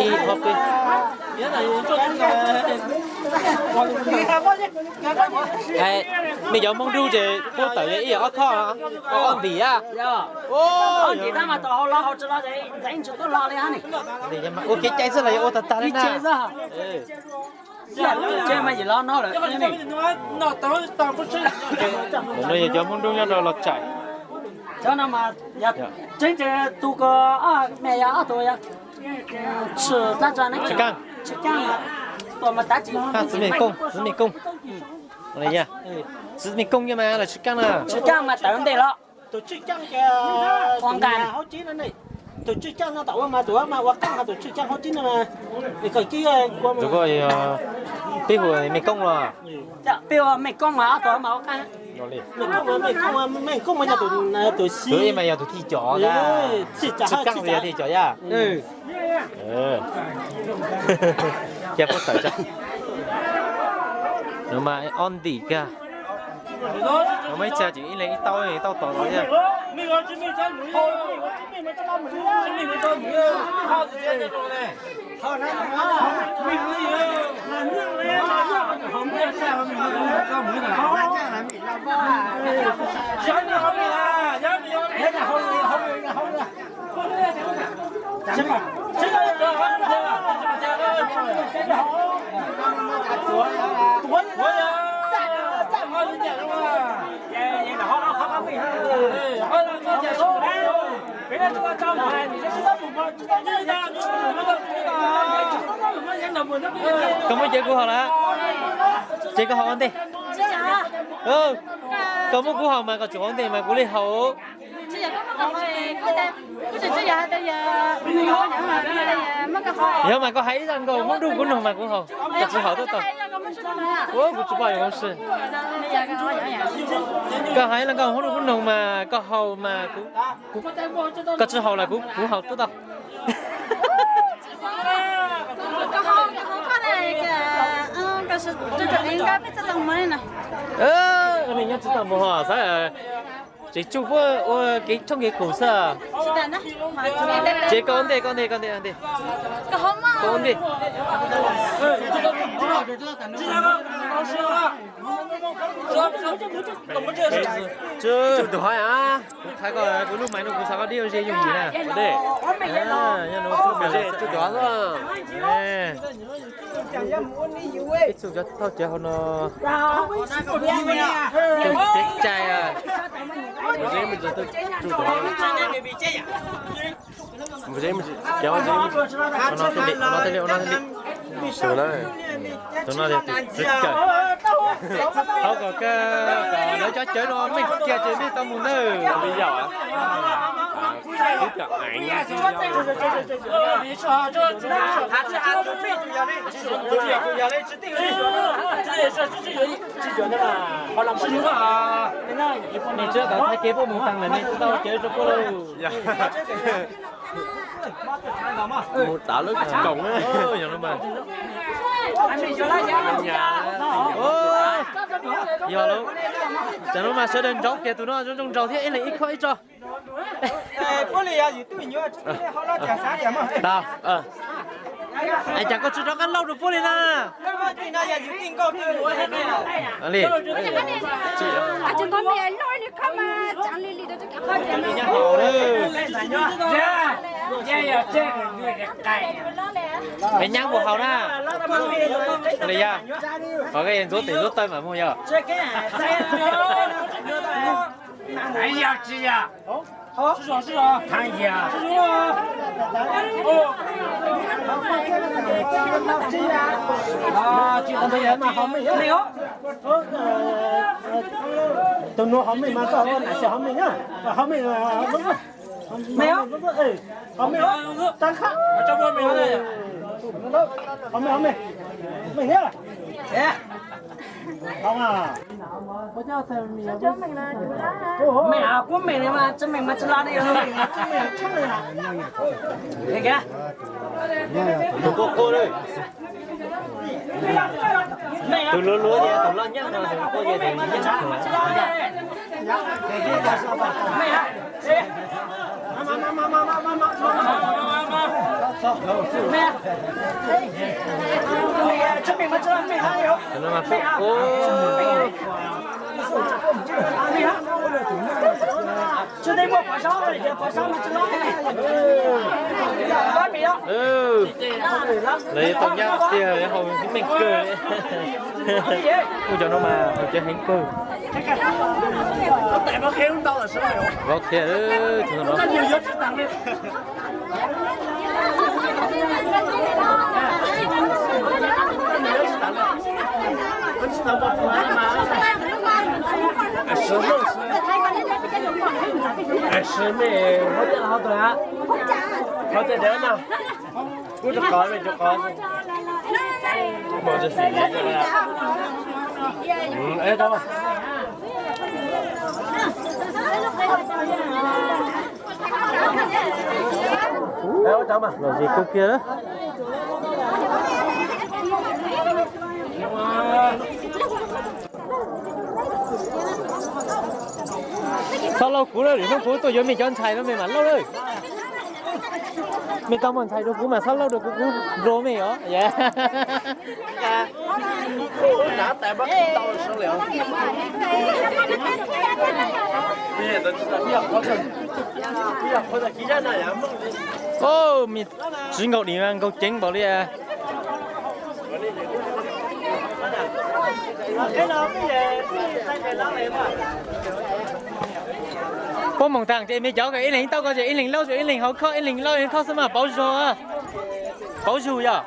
Ib ob peb. Mej cov Hmoob Nruj ces puab tawm ib yam ob khob, ob ntim a. Ua kev cai xwb los yuav ua tag tag li na. No yog cov Hmoob Nruj nyob rau Los Tsaim. Tseeb tias tus ko, me yog ob tug, Tshwj Kaaj, Tshwj Kaaj, Txiv Mej Kooj, Txiv Mej Kooj. Txiv Mej Kooj mas los Tshwj Kaaj na. Tshwj Kaaj mas tawm ntej los. Tus Tshwj Kaaj ces ua nqa hauv tsev no ne. Tus Tshwj Kaaj no tam ua mas tus mas ua qaab hos tus Tshwj Kaaj hauv tsev no mas. Tus ko, peb hu Mej Kooj los. Peb hu Mej Kooj mas ob tug mas ua qaab. Mej Kooj mas yog tus, tus xib mas yog tus thij cov, Tshwj Kaaj yog thij cov yaj. Cas puab tawm tso. No mas ob ntim kag. No mas ib txhia ces ib leeg ib tauj, ib tauj tos los thiab. Koj muab cev kuv haus lawm, ces koj haus ua ntej. Koj muab kuv haus mas koj tsum haus ua ntej mas kuv li haus. Yog mas koj hais ib zaj nkaus Hmoob Nruj kuv noog mas kuv haus, koj tsis haus tuaj tau. Ua kuv tsis paub yuav si. Koj hais ib zaj nkaus Hmoob Nruj kuv noog mas koj haus mas kuv, koj tsis haus los kuv, kuv haus tuaj tau. Nyob tsis tau mus ho xav tsev tsuj puab ua kev tshooj kev koom xwb. Ces koj ua ntej, koj ua ntej, koj ua ntej, koj ua ntej. Kuv txhais koj, kuv lub mais no kuv xav koj dib ua ze yooj yim na. Nyob no, ib txhia cov thauj cawv hauv no, kev cai. Tus no thiaj li, tus no thiaj li, tus no yog tus tswv kawg. Thov kom koj, kom lawv cov cawv no meej kiag ces nej tau mus nawb. Nej tsis tau thaij kev puab mus taag lawm, nej tsis tau cawv rau puab lauj. Mus tav lub koom. Yog lauj, tam no mas sawv daws nrauv kiag tus no zoo zoo nraug thiab, ib leeg ib khob ib tso. Es cas koj tsis rov qab lauj rau puab li na? Es nyab puas haus na? Li yog, qhov koj ntxuav tes ntxuav taw mas muaj yog. Tus nuav hov meej mas koj hov meej, hov meej, hov meej, hov meej, hov meej, meej thiab. Meej, kuv meej li mas tsis meej mas tsis los li. Tus quaj quaj li, tus luav luav li, tus loj nyeej no, tus quaj li, tus nyeej. Lawv tau nyab tiag, haus meej kawg li. Kuj cov no mas haus cawv heev kawg. Vau thiab, tus no. Lom zem kawg kiag. Txhob laub kuv lawm, lwm hnub kuv tuaj yuav mej cov ntxhais no mej mam laub lawm. Mej tau muaj ntxhais rau kuv mas txhob laub rau kuv, kuv nplua mej os. Tsis nkaum dim mas nkaus ceev npaum li. Puab moog taag ces mej cov ib leeg tau ko ces ib leeg laub, ib leeg haus khoj, ib leeg laub ib leeg khoj xwb mas pauv zug, pauv zug yog.